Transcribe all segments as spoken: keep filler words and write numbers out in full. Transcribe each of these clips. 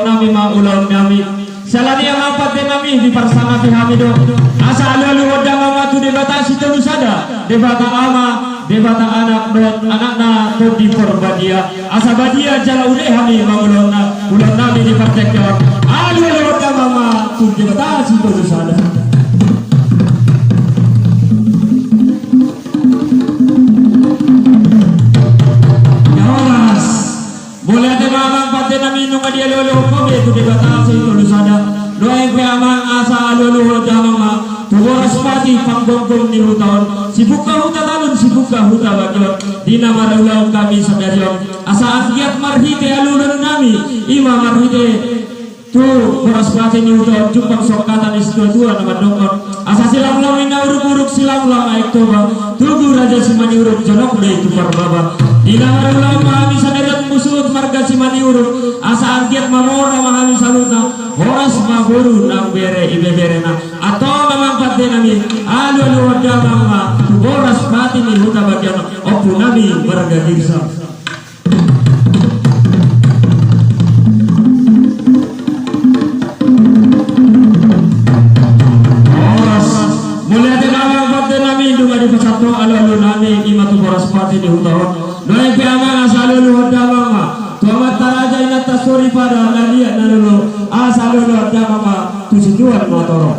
Nami ma ulaon nami. Siala ni i amang pande nami, diparsangapi hami do. Asa alualuhon damang ma tu Debata Sitolu Sada, Debata Ama, Debata Anak dohot Anakna Tondi Porbadia. Asa badia jala uli hami mangulahon ulaon nami di partingkian on. Alualuhon damang ma tu Debata Sitolu Sada. Ya, horas. Mauliate ma amang pande nami, nunga dialualuhon hamu be tu Debata Sitolu Sada. Nuaeng pe amang, asa alualuhon damang ma tu boras pati panggomgom ni huta on, sibukka huta talun, sibukka huta bagi on, di na marulaon hami sadari on. Asa anggiat marhite alualuhon nami, i ma marhite tu boras pati ni huta on, jumpang songkatan ni situatua na mandok on. Asa silamlam ninna urupuruk, silamlam Aek Toba, tugu Raja Simanuruk, jonok do i tu Parbaba. Di na marulaon ma hami sadari on, husuhut marga Simanuruk, asa anggiat mamora ma hami saluhutna, horas ma boru nang bere ibeberena. Antong amang pande nami, alualuhon damang ma tu boras pati ni huta bagi on, ompu nami marga Girsa. Horas. Mauliate ma amang pande nami, nunga dipasahat ho alualuhon nami, i ma tu boras pati ni huta on. Nuaeng pe amang, asa alualuhon damang ma tu amanta raja, inanta soripada, na liat na lolo, asa alualuhon damang ma tu situan Motoro.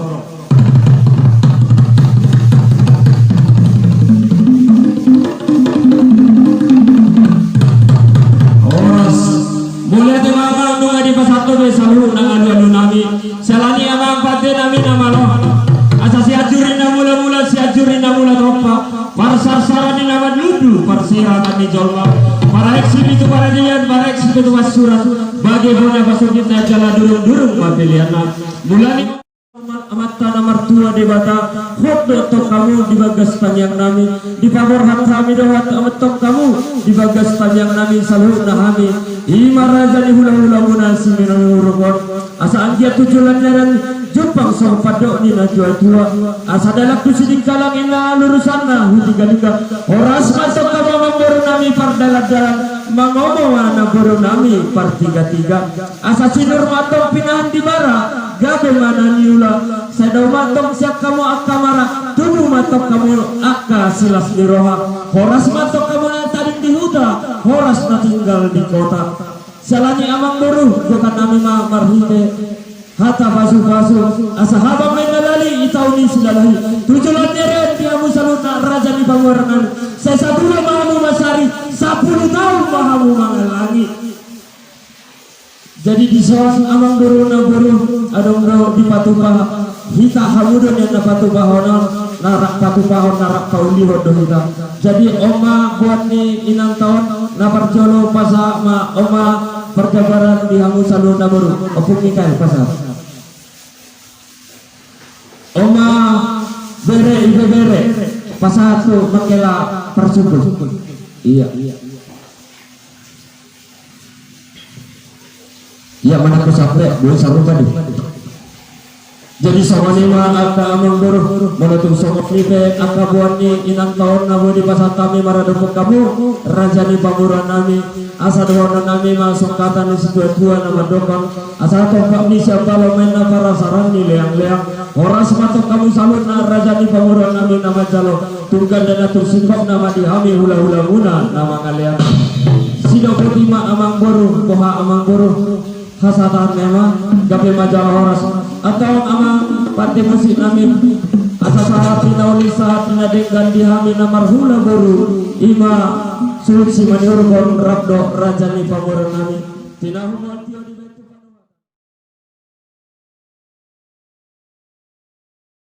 Horas. Mauliate ma amang, nunga dipasahat ho be saluhut nang alualuhon nami. Siala ni i amang pande nami na malo, asa Sianjur ni na mulamula, Sianjur ni na mula tompa, parsarsaran ni na manlundu, parserahan ni jolma, paraek sipitu paradian, paraek sipitu pansurat, bage bona pasogitna jala durungdurung ma peleanna. Mula ni amanta na martua Debata, hot do antong hamu di bagas tangiang nami, dipaborhat hami do hot antong hamu di bagas tangiang nami saluhutna hami, i ma raja ni hulahulamuna Simanuruk on. Asa anggiat tu joloan ni ari on jumpang songon pandok ni natuatua, asa dalan tu Sidikalang ninna, lurusanna hu Tigaluga. Horas ma antong hamu amangboru nami pardalandalan, mangomo ma namboru nami partigatiga. Asa sinur ma antong pinahan di bara, gabe ma na niula, sai dao ma antong sian hamu angka mara, tubu ma antong hamu angka silas ni roha. Horas ma antong hamu na tading di huta, horas na tinggal di kota. Siala ni i amangboru, gokhon nami ma marhite hata pasupasu, asa habang ma inna lali, itaon i silalahi. Tu joloan ni ari on di hamu saluhutna raja ni pamoruon nami, sai sabulan ma hamu mansari, sampulu taon ma hamu mangallangi. Jadi dison amangboru, namboru, adong do dipatupa hita hamu do nian na patupahon on, na rap patupahon, na rap paulihon do hita. Jadi on ma boan ni inanta on, na parjolo pasahat ma on ma parjabaran di hamu saluhutna boru. Ompung Mikael, pasahat. On ma bere ibebere, pasahat tu manghela parsundul. Iya. Ia manang tu sapre, boi sarupa di. Jadi songon i ma angka amangboru, molo tung songon i pe angka boan ni inanta on na boi dipasahat hami maradophon hamu, raja ni pamoruon nami, asa dohonon nami ma songkatan ni situatua na mandok on, asa tompak ni siambalo ma inna parasaran ni leangleang. Horas ma antong hamu saluhutna raja ni pamoruon nami na manjalo, tung ganda na tung singkop nama di hami hulahulamuna na mangalean. Sidok boti ma amangboru, boha amangboru, hasahatan ni ma, gabe ma jala horas. Antong amang pande musik nami, asa sahat ni na uli sahat ni na denggan di hami na marhula boru, i ma suhut Simanuruk on rap dohot raja ni pamoruon nami. Tinahu ma tio di